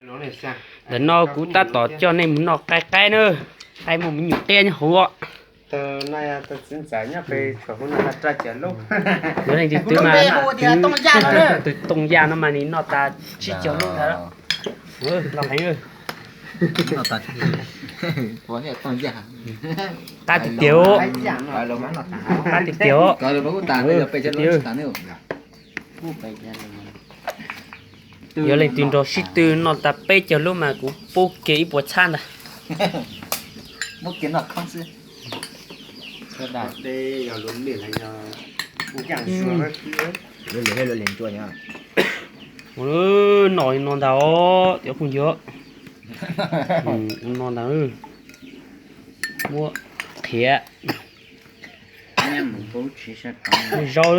Ntawm no kuv tab tom coj nej mus noj qaib qaib na, qaib muaj me nyuam qia nyob hauv. Yuav leej twg twv mas, tus tooj yaj no mas nws noj tas tsib caug lub ntawd. Los heev. Qab tiag tiag, qab tiag tiag. Yuav leej twg nrog sib tw noj tas peb caug lub mas kuv pub kiag ib puas txhab ntag. Noj no ntag os cov phooj ywg, no ntag. Muab qhiav, muab zaub,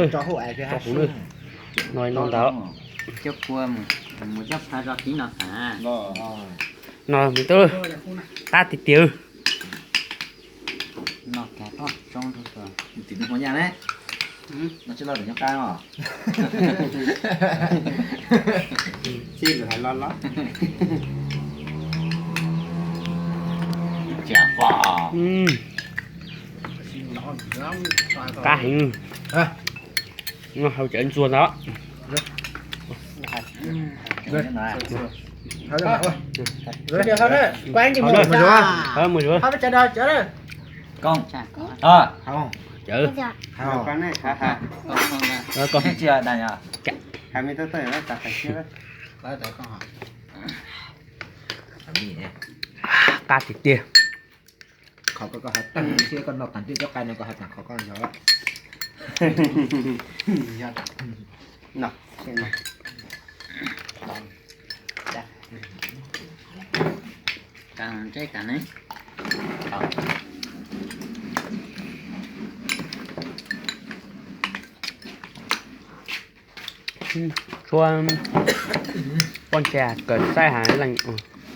no ntag. No qab tiag tiag. Qab heev. Hau cawv ntxuag ntag. Qab tiag tiag. Qhov koj hais tag thiab koj noj tas tej cov qai no koj hais tas qhov koj yog. Tshuab pob ntseg kawg saib hais leej,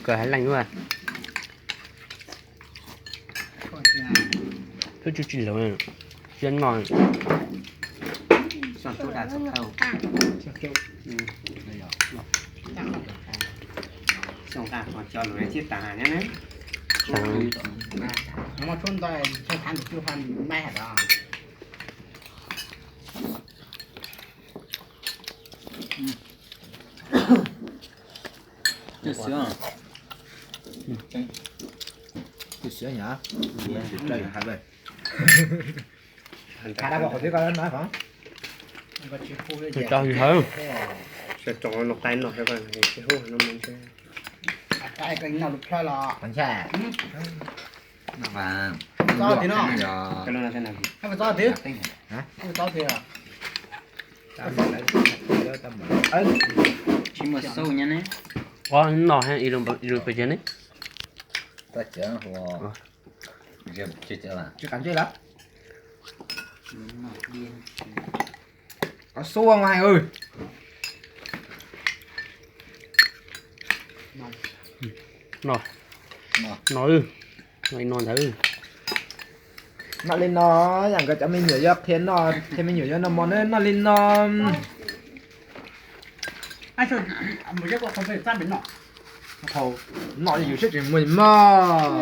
kawg hais leej ua. Twb tsis tsis lawm, siab noj. Twb xwb, twb xwb nyab, hais lawm. Tso hwm hawv. Txob tim no. Txob tim. Tsis muaj xauj nyab ne. Ua no ib lub pes tsawg ne. Tsis qab ntsej lawm. Xua mas hais. No, no, no ntawd. Noj li no, yam nkawd cov me nyuam yuav qhia noj, qhia me nyuam yuav noj mov na, noj li no. Thaum noj yus siab tsis muaj mog.